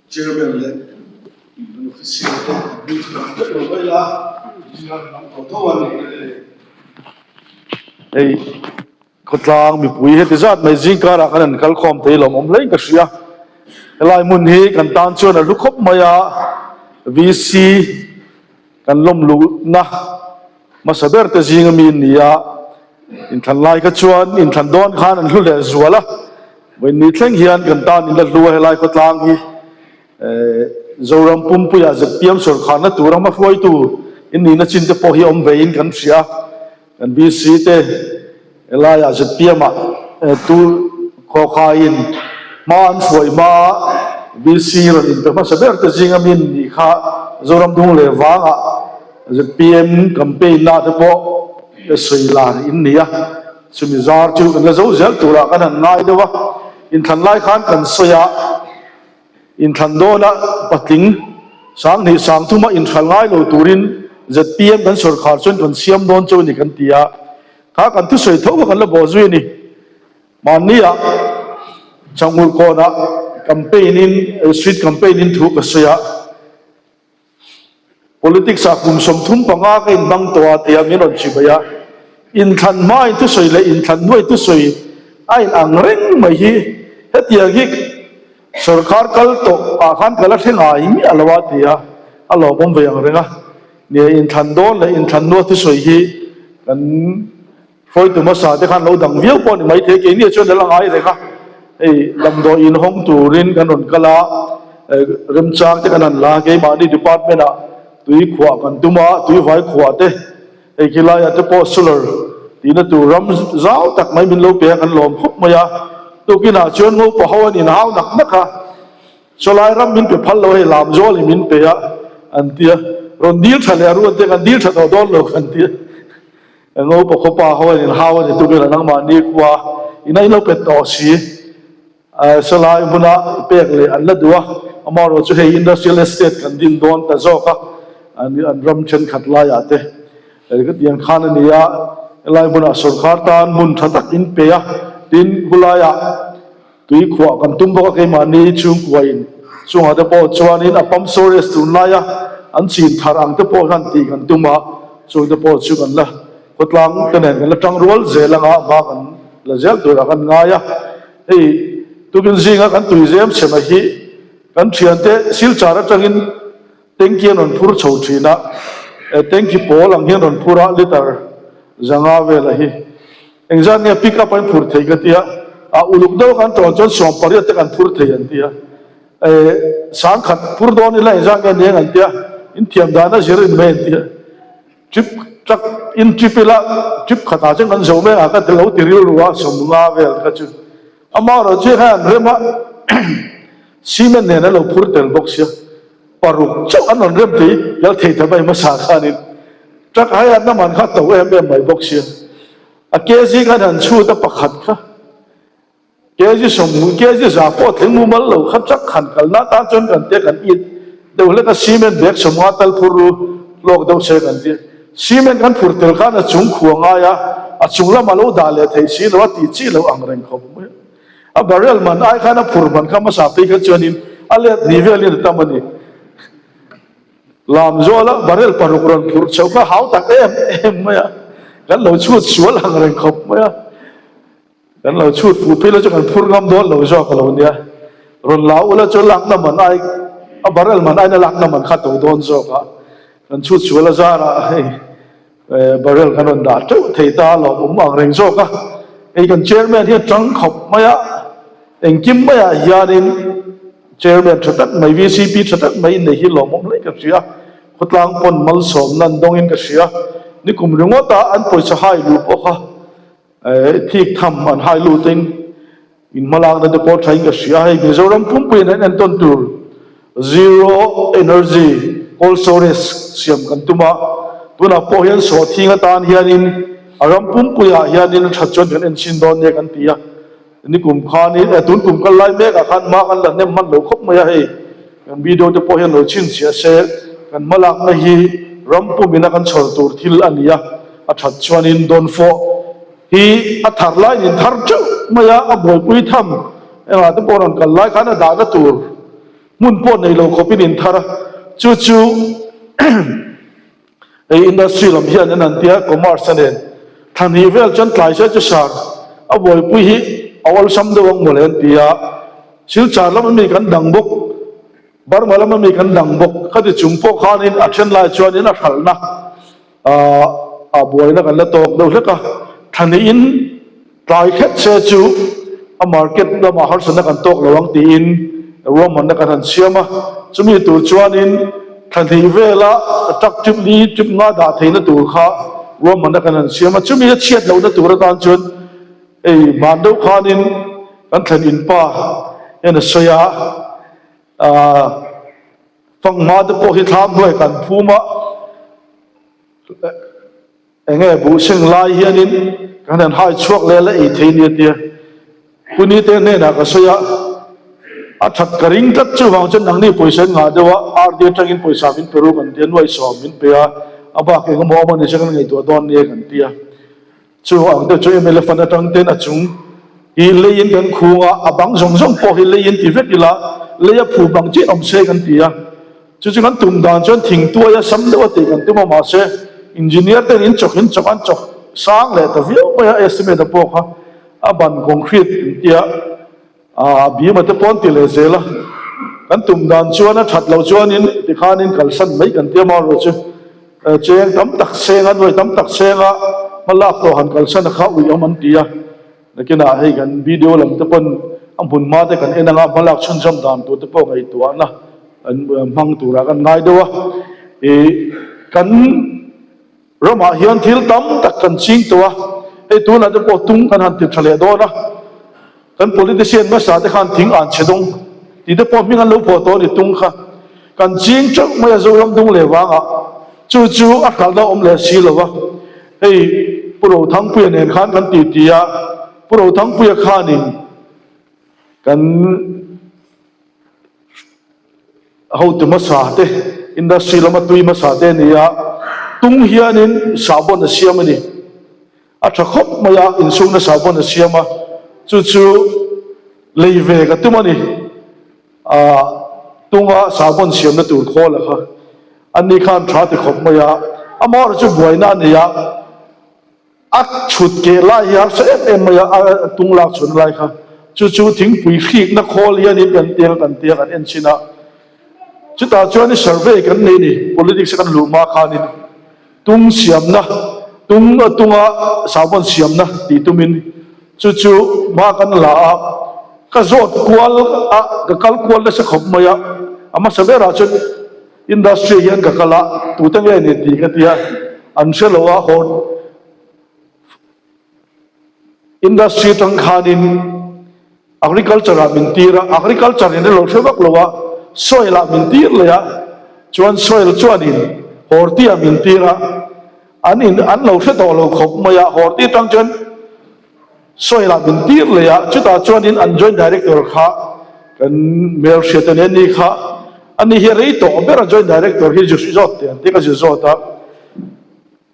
Chairman leh kan official te an hming chu dang vek lo mai la, zingah an dang tawh tho a ni. Hei khawtlang mipui heti zat mai zing karah kan han kal khawm thei lawm awm hlein ka hria. Helai hmun hi kan tan chuan a hlu khawp mai a, VC kan lawm luhna hmasa ber te zinga mi an ni a, inthlan lai kha chuan inthlan dawn khan an hlu leh zual a, vawiin thleng hian kan tan in la hlu a helai khawtlang hi Zoram pumpuia ZPM sawrkharna tura hmahruaitu in nihna chin te pawh hi awm ve in kan hria a, kan VC te helaiah ZPM ah tu khawkhaiin hma an hruai hma a VC rawn inpe hmasa ber te zinga min nih kha Zoram dung leh vangah ZPM campaign na te pawh sawi lar in ni a, chumi zar chu kan la zo zel turah kan han ngai deuh a, inthlan lai khan kan sawi a. Inthlan dawna patling 2000 3000-a inhral ngai lo turin zpm kan sawrkhar chuan kan siam dawn chu a ni kan ti a, kha kan thusawi tho kha kan la bawh zui a ni. Mahnia Changur kawnah campaign in, street campaign in thu ka sawi a, Politics ah kum 35 ka inhmang tawh a tia min rawn chibai a, inthlan hma in thusawi leh inthlan hnuai thusawi a in ang reng mai hi hetiang hi sorkar kal tawh ah khan ka la hre ngai miah lo a tia a lawmawm ve ang reng a, nia inthlan dawn leh inthlan hnua thusawi hi kan Hruaitu hmasa te khan lo dang viau pawh a ni maithei, keini chuan a la ngai reng a, hei damdawi in hawng turin kan rawn kal a, remchang te kan han la a, keimahni department ah tui khuah kan tum a, tui vai khuah te, hei khi laiah te pawh solar tihna tur ram zau tak mai min lo pe a, kan lawm khawp mai a, tukinah chuan ngopa ho an inhau nak nak a. Chawlai ram min pe phal lo hei lam zawl hi min pe a an ti a, rawn dil tha leh a ruat te kan dil tha tawh dawn lo kan ti a, Ngopa khawpa ho an inhau a ni tuk ila nangmahni khua in a in lo pe tawh si, chawlai hmuna pek leh an la duh a, amaherawh chu hei industrial estate kan din dawn ta zawk a, an ram thenkhat laiah te ka tiang khan a ni a, helai hmunah sawrkar tan hmun tha tak in pe a, tin khulaiah. Tui khuah kan tum bawk a keimahni chhungkuain chungah te pawh chuanin a pump storage tunlaia an chin thar ang te pawh hian tih kan tum a, chung te pawh chu kan la khawtlang te nen kan la tang rual zel anga hma kan la zel turah kan ngai a. Hei tukin zinga kan tui zem chhema hi kan thiante silchar atangin tanky an rawn phur chho thin a, tanky pawl ang hian rawn phur a liter 500 vela hi. Engzat nge pick up an phur thei ka tia, a uluk deuh kan tawn chuan 18 te kan phur thei an tia, eh 10,000 phur dawn ila engzat nge niang an tia, in thiam dan a zir in mai an tia, trip truck in trip ila trip khatah chuan kan zo mek a ka ti lo ti rilru a 50 vel kha chu amaherawh chu khan an rem a cement nen an lo phur tel bawk sia paruk chauh an rawn rem thei lal thei ta mai hmasa khanin. Truck hai an naman kha to em em mai bawk sia. A kg khan han chhut a pakhat kha kg 20 kg 100 pawh thleng mumal lo kha truck han kalna atan chuan kan tia kan it deuh hlek a cement bag 50 tal phur ru hlawk deuh se kan tia. Cement kan phur tel khan a chung khua ngai a, a chung lamah lo dah leh theih si lo a tih chi lo ang reng khawp mai a. A barrel man ai khan a phur man kha hmasa phei kha chuanin a let ni velin a tam a ni. Lam zawla barrel paruk rawn phurh chho kha hau tak em em mai a, kan lo chhut sual ang reng khawp mai a, kan lo chhut fuh phei la chu kan phur ngam dawn lo zawk a lo nia, rawn la ula chu lakna man ai a barrel man aina lakna man kha to dawn zawk a, kan chhut sual a zarah hei barrel kan rawn dah teuh thei ta a lawmawm ang reng zawk a, hei kan chairman hi a tang khawp mai a, engkim maiah hianin. Chairman tha tak mai, VCP tha tak mai nei hi lawmawm hle ka hria. Khawtlang pawn malsawmna an dawngin ka hria. Nikum ringawta an pawisa hai luh pawh kha thik tham an hai lutin in hmalakna te pawh thain ka hria. Hei Mizoram pumpuiin an entawn tur Zero Energy Cold Storage siam kan tum a. Tunah pawh hian sawhthing atan hianin a ram pumpuiah hianin a that chuan kan enchhin dawn nia kan ti a. Nikum khanin eh tun kum kal lai mekah khan hma kan la hnem hman lo khawp mai a hei, kan video te pawh hian lo chhinchhiah se, kan hmalakna hi ram pumina kan chhawr tur thil a ni a, a that chuanin dawnfawh hi a thar laiin in thar teuh mai a, a buaipui tham engah te pawh rawn kal lai khan a dahna tur. Hmun pawh nei lo khawpin in thar a, chu chu hei industry lam hian an an tia commerce a nen thla hnih vel chuan tlai se chu sar a buaipui hi a awlsam deuh ang mawle an ti a, Silchar lam ami kan dang bawk, Burma lam ami kan dang bawk, khati chung pawh khanin a then lai chuanin a hralhna a buaina kan la tawk deuh hlek a, thla hnihin Tlai khet che chu a market lamah harsatna kan tawk lo ang tiin ruahmanna kan han siam a, chumi tur chuanin thla hnih vela truck trip li trip nga dah theihna tur kha ruahmanna kan han siam a, chumi a chhiat lohna tur atan chuan hei hman deuh khanin kan thlen inpa hian a sawi a, aah fanghma te pawh hi thlam hnuai kan phum a. Enge buh seng lai hianin kan han hai chhuak leh la ei thei nia tia Puni te hnenah ka sawi a, a that ka ring tlat chuvang chuan nangni pawisa in ngah deuh a, RD atangin pawisa min pe ru kan tia, nuaihsawm min pe a, a bak eng emaw awm a ni chu kan ngaihtuah dawn nia kan tia. Chu ang te chu mla fund atang ten a chung hi leiin kan khung a, a bang zawng zawng pawh hi leiin ti vek ila, lei a phu bang chiah awm se kan ti a. Chu chu kan tum dan chuan thingtuai a sam deuh a tih kan tum a, mahse engineer ten in chawk in chawk an chawk sang leh ta viau mai a, estimate a pawh kha a ban concrete in tia a bim a te pawh an ti leh zel a, kan tum dan chuan a that loh chuanin tikhanin kalsan mai kan tia marawh chu cheng tam tak seng a nuai tam tak seng a hmalak tawh han kalsan a kha ui awm an ti a. Nakinah hei kan video lam te pawn a hmun hma te kan en anga hmalak chhunzawm dan tur te pawh ngaihtuahna an hmang turah kan ngai deuh a. Ih kan ramah hian thil tam tak kan ching tawh a, hei tunah te pawh tung kan han ti tha leh dawn a, kan politician hmasa te khan thing an chhe dawng tih te pawh hming an lo phuah tawh a ni tung kha kan ching teuh mai a Zoram dung leh vangah chu chu a hralhna awm leh si lo va. Hei Pu Rothangpuia nen khan kan ti ti a, Pu Rothangpuia khanin kan hotu hmasa te, industry lama tui hmasa te a ni a, tung hianin sahbawn a siam a ni. A tha khawp mai a, insukna sahbawn a siam a, chu chu lei ve ka tum a ni. Aah tunga sahbawn siamna tur khawl a kha ani khan tha ti khawp mai a, amaherawhchu chu buaina a nei a, a chhut keh lai hi harsa em em mai a, a tung lak chhun lai kha chu chu thingpui hrikna khawl hianin kan tia kan tia kan en chhin a, chutah chuan i survey kan nei ni politics a kan luh hma khanin tung siamna tung tunga sahbawn siamna tih tumin chu chu hma kan la a. Ka zawt kual a, ka kal kual nasa khawp mai a, a hmasa berah chuan industry hian ka kal a, tute nge ni tih ka ti a, an hre lo a, haw industry atang khanin agriculture ah min tir a, agriculture in a lo hre vak lo a, soil ah min tir leh a, chuan soil chuanin horti ah min tir a, an in an lo hre tawh lo khawp mai a, horti atang chuan. Soil ah min tir leh a, chutah chuanin an joint director kha kan hmel hriat a ni, ani kha ani hi a rei tawh ber a joint director hi zu zawt teh an ti ka zu zawt a,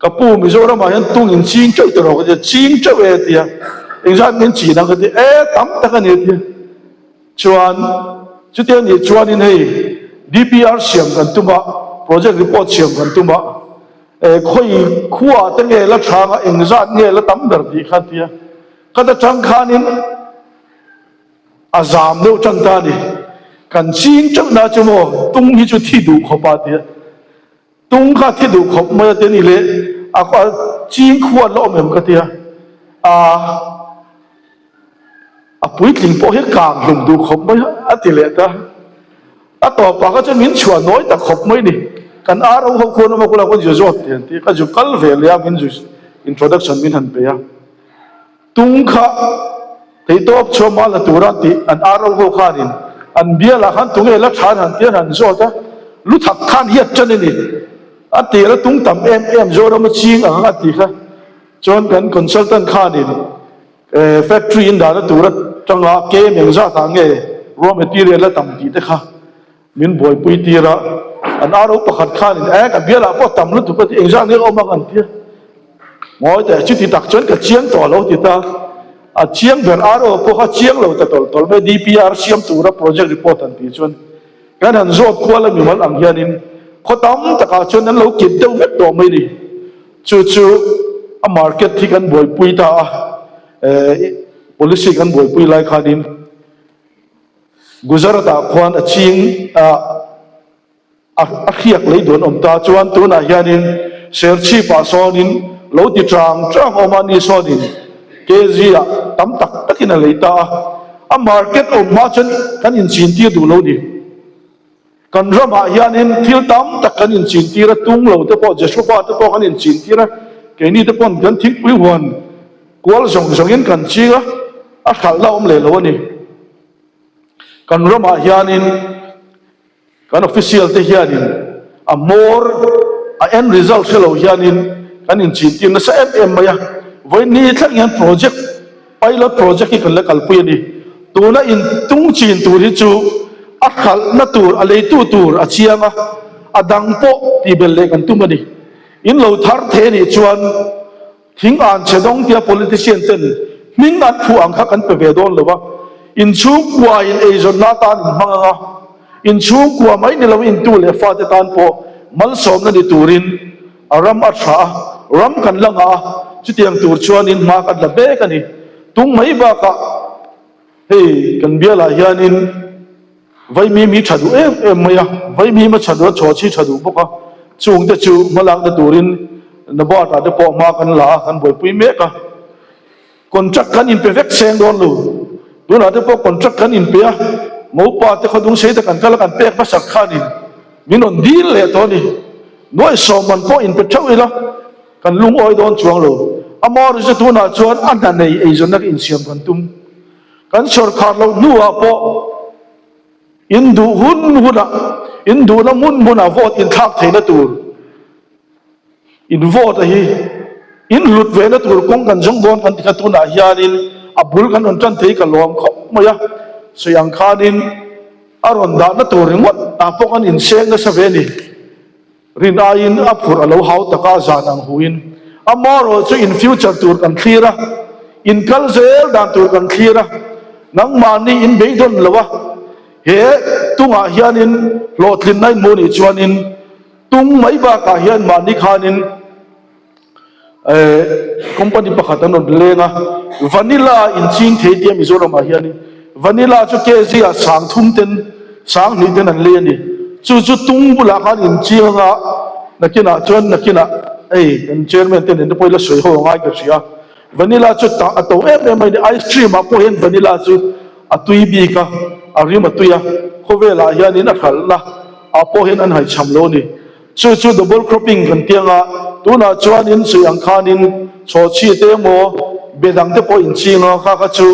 ka pu Mizoram ah hian tung in ching teuh teh rawh ka ti a, ching teuh e a ti a, engzat min chin ang ka ti a, e tam tak a ni a ti a, chuan chutia nih chuanin hei DPR siam kan tum a, project report siam kan tum a, E khawi khuaah te nge la chhang a, engzat nge la tam ber tih kha tia ka ta chang khanin a zam deuh tan ta a ni. Kan ching teuh na chu maw tung hi chu thi duh khawp a tia tung kha thi duh khawp mai a tia ni le a ching khua an la awm em ka tia a A puitling pawh hi kang hlum duh khawp mai a ti leh ta. A tawpah kha chuan min chhuah nawi ta khawp mai ni. Kan RO ho khuan awm a kula khawn zu zawt ti an ti. Ka zu kal ve leh a min zu introduction min han pe a. Tung kha theihtawp chhuah mah la tura tih an RO ho khanin an bialah khan tunge la tha an han ti an han zawt a. Lu thak khan hiat tan a ni. A tir a tung tam em em Zoram a ching ang a ti kha. Chuan kan consultant khanin Factory in dahna tur atanga kem eng zatah nge raw material a tam tih te kha min buaipui tir a, an RO pakhat khanin e ka bialah pawh tam lutuk a ti engzat nge awm ang an ti a, ngawi teh chuti tak chuan ka chiang tawh lo ti ta, a chiang ber RO pawh kha chiang lo ta tawlh tawlh mai DPR siam tura project report an tih chuan. Kan han zawt kual a mimal ang hianin khaw tam takah chuan an lo kip deuh vek tawh mai ni. Chu chu a market hi kan buaipui ta a, policy kan buaipui lai khanin Gujarat-ah khuan a ching a, a hriak lei duan awm ta chuan tunah hianin Serchhip-ah sawnin lo ti chang chang awm a ni sawnin kg-ah tam tak takin a lei ta a, a market awm hma chuan kan inchintir duh lo ni. Kan ramah hianin thil tam tak kan inchintir a, tung lo te pawh Jeshuva te pawh kan inchintir a, keini te pawn kan thingpui huan kual zawng zawngin kan ching a, a hralhna awm leh lo a ni. Kan ramah hianin. Kan official te hianin a hmawr, a end result hre lo hianin kan inchintir nasa em em mai a. Vawiin ni thleng hian project, pilot project hi kan la kalpui a ni. Tuna intung chin tur hi chu a hralhna tur, a leitu tur a chiang a, a dang pawh tihbelh leh kan tum a ni. In lo thar thei a nih chuan Thing an che dawng tia politician ten hming an phuh ang kha kan pe ve dawn lo a, inchhungkua in eizawnna atan in hmang ang a, inchhungkua mai ni lo in tu leh fate tan pawh malsawmna ni turin a ram a tha a, ram kan la ngah a, chutiang tur chuanin hma kan la mek a ni. Tung mai bakah hei kan bialah hianin Vaimim hi tha duh em em mai a, Vaimim a tha duh a, chhawchhi tha duh bawk a, chungte chu hmalakna turin Nabata te pawh hma kan la a, kan buaipui mek a, contract kan inpe vek seng dawn lo, tunah te pawh contract kan inpe a, Mopa te khawdung sei te kan kal a, kan pek hmasak khanin min rawn dil leh tawh a ni, nuaih sawm man pawh inpe theuh ila kan lungawi dawn chuang lo, amaherawhchu chu tunah chuan a hna nei eizawnna ka insiam kan tum. Kan sawrkhar loh hnuah pawh in duh hun hunah, in duhna hmun hmunah vote in thlak theihna tur, in vote a hi in hlut vehna tur kawng kan zawng dawn kan ti kha tunah hianin a bul kan rawn tan thei ka lawm khawp mai a, sawi ang khanin a rawn dahna tur ringawt ah pawh kan inseng nasa ve a ni. Rin aiin a phurh a lo hau tak a, zan ang huin amaherawh chu in future tur kan thlir a, in kal zel dan tur kan thlir a, nangmahni in beidawn lo a, he tungah hianin hlawhtlinna in hmuh nih chuanin tung mai bakah hian mahni khanin Company pakhat an rawn leng a, vanilla in ching thei tia Mizoramah hianin vanilla chu kg ah sang thum ten sang hnih ten an lei a ni. Chu chu tung bulah khan in ching anga nakinah chuan nakinah hei kan chairman te nen te pawh ila sawi ho angai ka hria. Vanilla chu tah a to em em mai a ni, ice cream ah pawh hian vanilla chu a tui bik a, a rim a tui a, khawvelah hianin a hralhna ah pawh hian an haichham lo a ni. Chu chu double cropping kan ti anga, tunah chuan in sawi ang khanin chhawchhi te emaw be dang te pawh in ching a, kha kha chu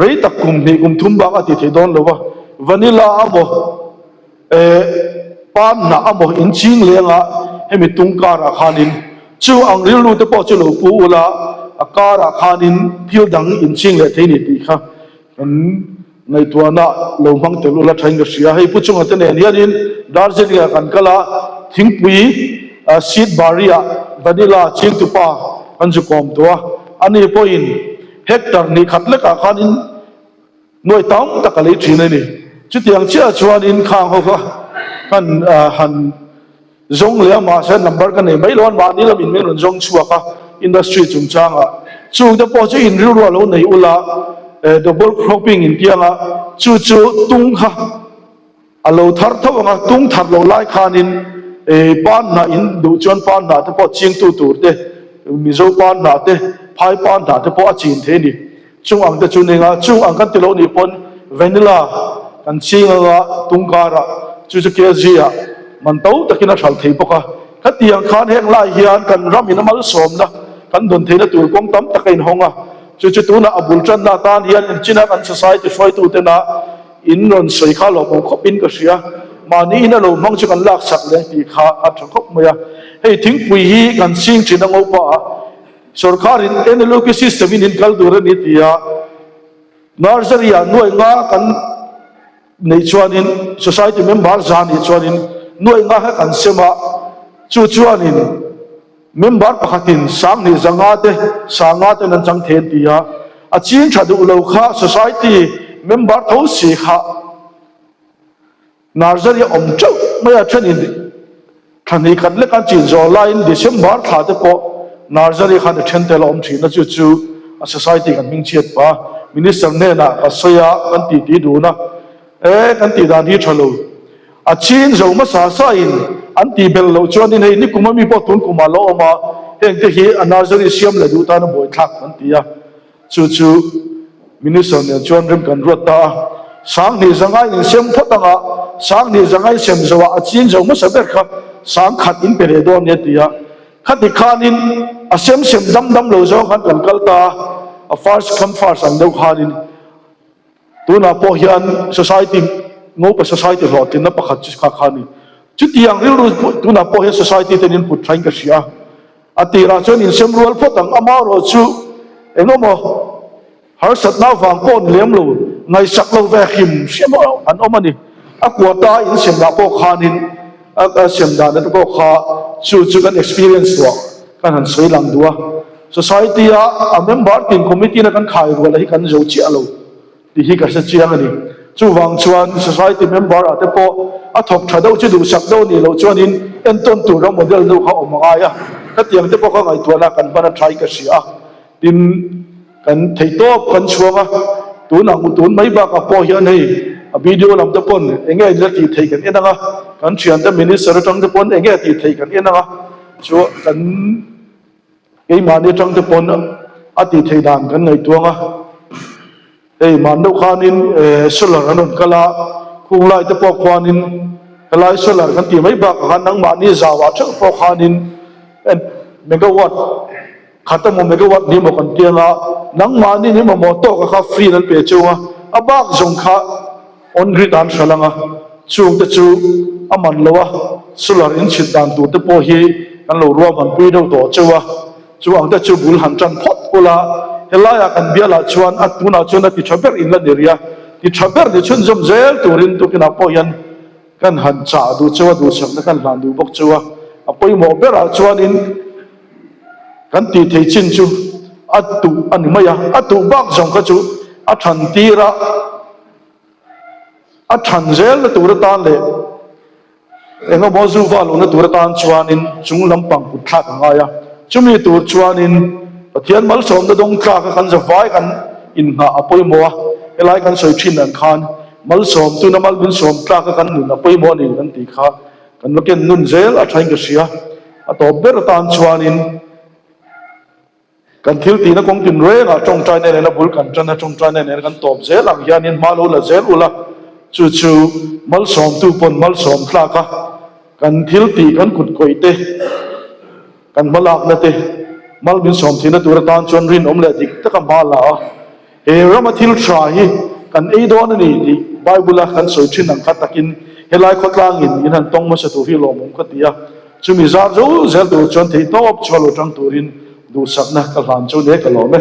rei tak kum hnih kum thum bak a ti thei dawn lo a, vanilla amaw eh pan hnah amaw in ching leng a, hemi tung karah khanin chu ang rilru te pawh chu lo pu ula, a karah khanin thil dang in ching leh thei ni tih kha kan Ngaihtuahna lo hmang tel ula thain ka hria. Hei Pu Chunga te nen hianin Darjeeling-ah kan kal a, thingpui seat bari-ah vanilla chingtupa kan zu kawm tawh a. Ani pawhin hectare hnih khat lekah khanin nuai tam tak a lei thin a ni. Chutiang chiah chuanin khang ho kha kan han Zawng leh a mahse number ka nei mai lo a, mahni lamin min rawn zawng chhuak a industry chungchangah. Chungte pawh chu in rilru a lo nei ula, double cropping in piang a, chu chu tung kha a lo thar tho ang a, tung thar lo lai khanin pan hnah in duh chuan pan hnah te pawh chingtu tur te, Mizo pan hnah te, phai pan hnah te pawh a chin thei a ni. Chung ang te chu ning a, chung ang kan ti lo nih pawn vanilla kan ching anga tung karah chu chu kg ah man to takin a hral thei bawk a. Khatiang khan heng lai hian kan ram in a malsawmna kan dawn theihna tur kawng tam tak a inhawng a, chu chu tunah a bul tanna atan hian inchina kan society hruaitu tena in rawn sawi kha lawmawm khawp in ka hria. Mahni in a lo hmang chu kan laksak leh tih kha a tha khawp mai a. Hei thingpui hi kan ching thin a ngopa a. Sorkarin NLUP system in in kal tur a ni ti a, nursery ah nuaih nga kan neih chuanin society member za nih chuanin nuaih nga kha kan sem a, chu chuanin member pakhatin sanghnih zanga te sanga ten an chang thei an ti a, a ching tha duh lo kha society member tho si kha. Nursery a awm teuh mai a, thenin thla hnih khat lek an chin zawh laiin December thla te pawh nursery khan a then tel a awm thin a, chu chu a society kan hming chhiat pah a, Minister hnenah ka sawi a, kan titi dun a, e kan tih dan hi tha lo, a chin zo hmasa sa in an tih belh loh chuanin hei nikum ami pawh tun kumah lo awm a, heng te hi a nursery siam leh duh tan a buaithlak kan ti a. Chu chu Minister nen chuan rem kan ruat ta a, Sanghnih zangai in sem phawt anga Sanghnih zangai sem zo ah a ching zo hmasa ber kha Sangkhat in pe leh dawn nia ti a, khati khanin a sem sem dam dam lo zawng khan kan kal ta a, a first come first ang deuh khanin tunah pawh hian society Ngopa society hlawhtlinna pakhat chu kha kha a ni. Chutiang rilru tunah pawh hian society ten in put thain ka hria a. A tirah chuan insem rual phawt ang, amaherawh chu engemaw harsatna avang pawh ni lem lo, ngaihsak lo ve hrim hrim an awm a ni. A quota insem dah pawh khanin a sem dan te pawh kha chu chu kan experience tuah kan han sawi lang duh a. Society-a a member tin committee-na kan khai rual hi kan zo chiah lo. Tih hi ka hre chiang a ni. Chuvang chuan society member ah te pawh a thawk tha deuh chu duhsak deuh nih loh chuanin entawn tura model deuh kha awm a ngai a. Khatiang te pawh kha ngaihtuahna kan hman a tha in ka hria a. Tin, kan theihtawp kan chhuang a, tun ang tun mai bakah pawh hian hei a video lam te pawn eng nge la tih theih kan en ang a, kan thiante minister atang te pawn eng nge tih theih kan en ang a, chu kan Keimahni atang te pawn a tih theih dan kan ngaihtuang a, hei mahni deuh khanin solar an rawn kal a, khung lai te pawh khuanin helai solar kan tih mai bakah khan nangmahni zauah theuh pawh khanin megawatt khat emaw megawatt ni emaw kan tiang a, nangmahni ni mamawh tawka kha free an pe cheu a, a bak zawng kha on grid an hral ang a, chung te chu a man lo a, solar in chhit dan tur te pawh hi kan lo ruahman pui deuh tawh cheu a, chu ang te chu bul han tan phawt ula, helaiah kan bialah chuan a tunah chuan a ti tha ber in la ni rih a, ti tha ber ni chhunzawm zel turin tukinah pawh hian kan han chah duh cheu a, duhsakna kan hlan duh bawk cheu a, a pawimawh berah chuanin kan tih theih chin chu a tuh a ni mai a, a tuh bak zawng kha chu a than tir a. A than zelna tur atan leh engemaw zu va lohna tur atan chuanin chung lampang kut thlak a ngai a. Chumi tur chuanin Pathian malsawmna dawng tlaka kan zavai kan inngah a pawimawh a. Helai kan sawi thin ang khan malsawm tuna mal min sawm tlaka kan nun a pawimawh a ni kan tih kha kan la ken nun zel a thain ka hria. A tawp ber atan chuanin. Kan thil tihna kawng tin rengah tawngtai nen ena bul kan tan a, tawngtai nen ena kan tawp zel ang hianin hma lo la zel ula, chu chu malsawmtu pawn malsawm tlak a, kan thil tih kan kut kawih te, kan hma lakna te mal min sawm thihna tur atan chuan rinawm leh dik taka hma la a, he rama thil tha hi kan ei dawn a ni tih Bible a kan sawi thin ang kha takin helai khawtlangin in han tawng hmasa tur hi lawmawm ka ti a. Chumi zar zo zel tur chuan theihtawp chhuah lo tang turin duhsakna ka hlan chu nia ka lawm e.